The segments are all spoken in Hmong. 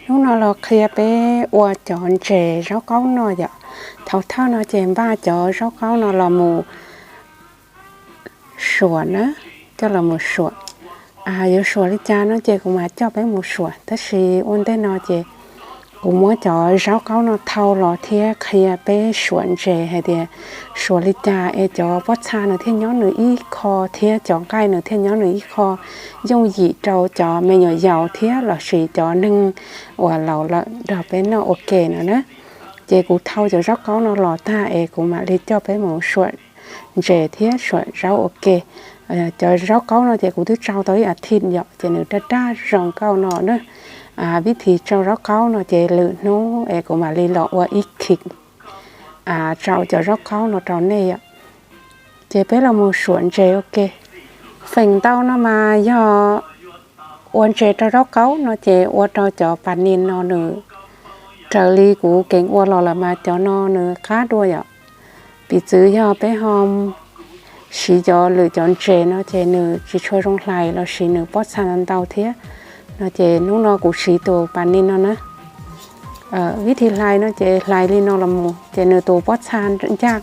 Hnub no los qhia peb ua cov ntses zaub qaub no yom. Thaum thawj no ces npaj cov zaub qaub no los mus suam na, coj los mus suam. Yuav suam li cas no ces kuv mam coj peb mus suam, tab sis ua ntej no ces kuv muab cov zaub qaub no thau los thiab qhia peb suam ntses hais tias suam li cas es cov pob txha nws thiaj nyob nws ib qho thiab cov nqaij nws thiaj nyob nws ib qho, yooj yim rau cov me nyuam yaus thiab lossis cov neeg uas laus lawm nrog peb noj ua ke no na. Ces kuv thau cov zaub qaub no los tag es kuv mam li coj peb mus suam ntses thiab suam zaub ua ke. Cov zaub qaub no ces kuv twb tsau tau ib as thiv yom, ces nws raj raj zoo nkauj no na. Vib thim tsau zaub qaub no ces lwm hnub es kuv mam li los ua ib khim tsau cov zaub qaub no rau nej yom. Ces peb los mus suam ntses ua ke. Feem ntau no mas yog ua ntses rau zaub qaub no ces ua rau cov pas nis no nws raws li kuv keev ua los lawm mas cov no nws qab dua yom. Piv txwv yog peb ho siv cov lwm cov ntses no ces nws tsis tshua zoo hlais lossis nws pob txha ntau thiab no ces hnub no kuv siv tus pas nis no na. Vib thim hlais no ces hlais li no los mus ces nws tus pob txha ncaj,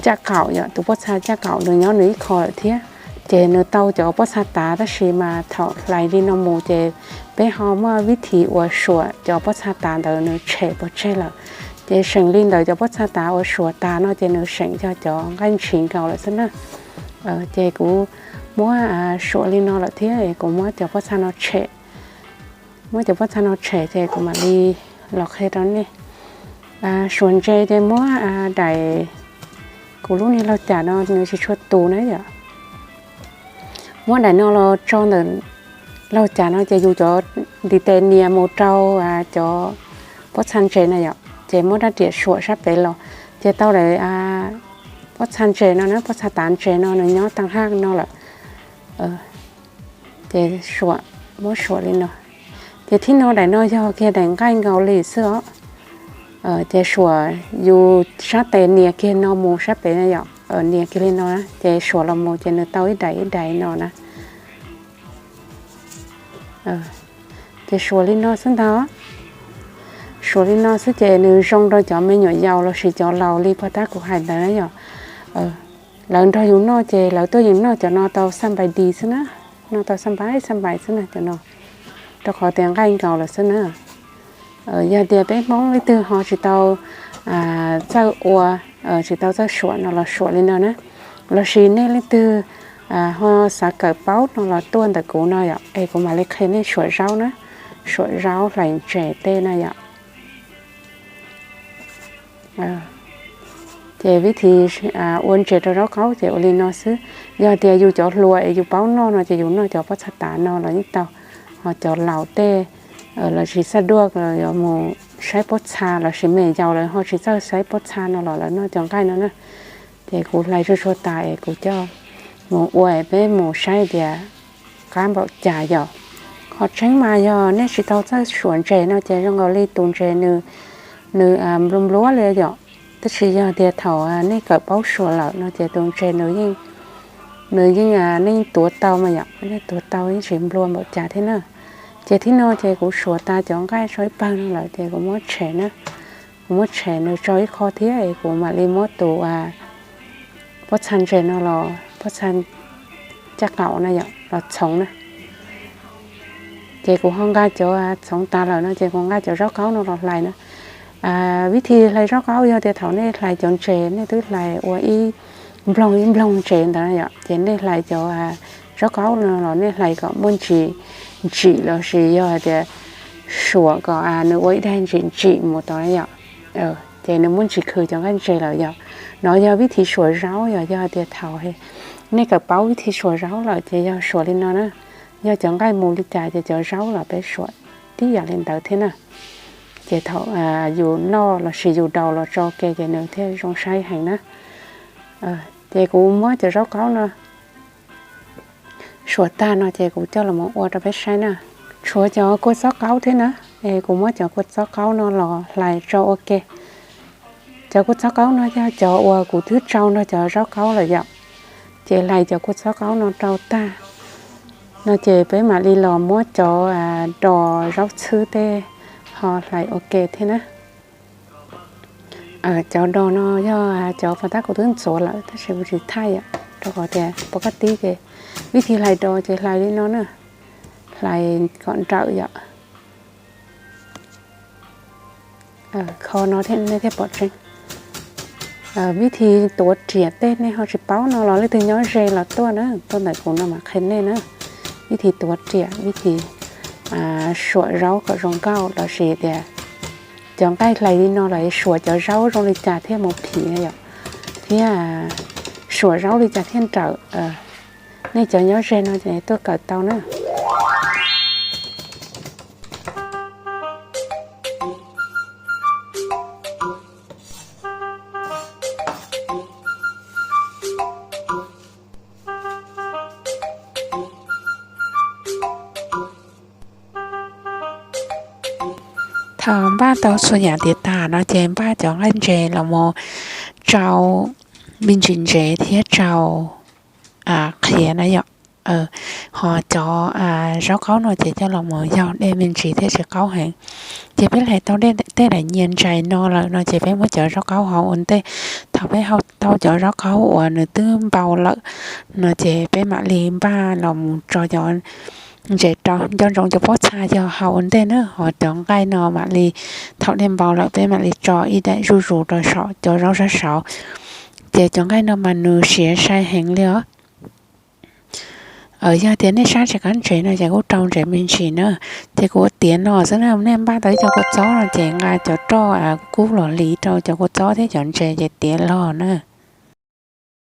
ncaj qaum yom, tus pob txha ncaj qaum nws nyob nws ib qho lawm thiab. Ces nws tau cov pob txha tav tab sis mas thaum hlais li no mus ces peb ho muaj vib thim uas suam cov pob txha tav ntawd nws tshem pov tseg lawm. Ces seem li ntawd cov pob txha tav uas suam tas no ces nws seem yog cov nqaij ntshis nkaus lawm xwb na. Ces kuv muab suam li no lawm thiab es kuv muab cov pob txha no tshem. Muab cov pob txha no tshem ces kuv mam li los qhia rau nej. Suam ntses ces muab daim, kuv lub niag laug cam no nws tsis tshua tus na yom. Muab daim no los tso ntawm laug cam no ces yus cov ntiv tes nias mus rau cov pob txha ntses na yom, ces muab rab riam suam sab pem los ces tau daim pob txha ntses no na, pob txha tav ntses no nws nyob tag haj no lawm. Ces suam, muab suam li no. Ces thib no daim no yog kiag daim nqaij nkaus li xwb os. Ces suam yus sab tes nias kiag no mus sab pem na yom, nias kiag li no na ces suam los mus ces nws tau ib daim ib daim no na. Ces suam li no xwb ntag. Suam li no xwb ces nws zoo rau cov me nyuam yaus lossis cov laus li pog tab kuv hais ntawd na yom. Lawv nrog yus noj ces lawv tuaj yeem noj cov no tau xaj npais dis xwb na, noj tau xaj npais xaj npais xwb na cov no, rau qhov tias nqaij nkaus lawm xwb na. Yog tias peb Hmoob leej twg ho tsis tau txawj ua, tsis tau txawj suam no los suam li no na, lossis nej leej twg ho xav kawm paub no los tuaj ntawm kuv no yom, es kuv mam li qhia nej suam zaub na, suam zaub hlais ntses tej na yom. Ces vib thim ua ntses rau zaub qaub ces ua li no xwb. Yog tias yus cov hluas es yus paub noj no ces yus noj cov pob txha tav no los yeej tau, ho cov laus tej los tsis xaj duaj los yuav mus saib pob txha lossis me yaus lawv ho tsis txawj saib pob txha no los lawv noj cov nqaij no na. Ces kuv hlais tsuag tsuag tas es kuv coj mus ua es peb mus saib tias qab npaum cas yom. Qhov tseeb mas yog nej tsis tau txawj suam ntses no ces zoo nkaus li tus ntses nws nplua nplua li yom. Tab sis yog tias thaum nej kawm paub suam lawm no ces tus ntses nws yeej, nws yeej, nej yeej tuav tau mas yom, nej tuav tau yeej tsis nplua npaum cas thiab na. Ces thib no ces kuv suam tas cov nqaij tso ib pawg no lawm ces kuv muab tshem na. Kuv muab tshem nws tso ib qho thiab es kuv mam li muab tus pob txha ntses no los pob txha ncaj qaum na yom los txhoov na. Ces kuv ho nqa cov txhoov tas lawm no ces kuv nqa cov zaub qaub no los hlais na. Vib thim hlais zaub qaub yog tias thaum nej hlais cov ntses nej twb hlais ua ib nploog ib nploog ntses ntawd na yom, ces nej hlais cov zaub qaub no los nej hlais kom muaj ntsis ntsim lossis yog hais tias suam kom nws ua ib daig ntsim ntsim mus tod na yom. Ces nws muaj ntsis khwv cov nqaij ntses lawm yom. No yog vib thim suam zaub yom, yog tias thaum nej kawm paub vib thim suam zaub lawm ces yog suam li no na. Yog cov nqaij mus li cas ces cov zaub los peb suam tib yam li ntawd thiab na. Ces thaum yus noj lossis yus daus los tso ke ces nws thiaj zoo saib heev na. Ces kuv muab cov zaub qaub no suam tag no ces kuv coj los ua rau peb saib na. Tshuav cov kua txob qaub thiab na, es kuv muab cov kua txob qaub no los hlais tso ua ke. Cov kua txob qaub no yog cov uas kuv twb tsau nrog cov zaub qaub lawm yom. Ces hlais cov kua txob qaub no rau tag, No ces peb mam li los muab cov dos zaub txhwb tej ho hlais ua ke thiab na. Cov dos no yog cov pas tab kuv twb ntxuav lawm tab sis kuv tsis thaij yom, rau qhov tias pov kaj tib ces vib thi hlais dos ces hlais li no na, hlais kom nrawm yom. Kho no thiaj nej thiaj pom tseeb. Vib thi tuav riam tej nej ho tsis paub no los leej twg nyob ze los tuaj na, tuaj ntawm kuv no mas qhia nej na. Vib thi tuav riam, vib thi suam zaub kom zoo nkauj los sis tias cov nqaij hlais li no los suam cov zaub zoo li cas thiaj mus phim yom, thiab suam zaub li cas thiaj nrawm. Nej cov nyob ze no ces tuaj kawm tau na. Thaum npaj tau txhua yam tiav tas no ces npaj cov nqaij ntses los mus rau me ntsis ntsev thiab rau qhiav na yom. Ho cov zaub qaub no ces coj los mus yaug dej me ntsis thiaj tsis qaub heev. Ces peb hlais tau tej daim nyias ntsais no lawm no ces peb muab cov zaub qaub hau ua ntej. Thaum peb hau tau cov zaub qaub uas nws twb npau lawm no ces peb mam li npaj los mus tso cov ntses rau. Nco ntsoov cov pob txha yog hau ua ntej na, ho cov nqaij no mam li thaum dej npau lawm peb mam li tso ib daim zuj zus rau saum cov zaub sab saud. Ces cov nqaij no mas nws siav sai heev li os. Yog tias nej sab tsis qab ntsev no ces kuj rau ntsev me ntsis na. Ces kuv ua tiav no xwb na, nej npaj tau ib co kua txob no ces nqa cov roj kub los hliv rau cov kua txob thiab cov ntses ces tiav los na.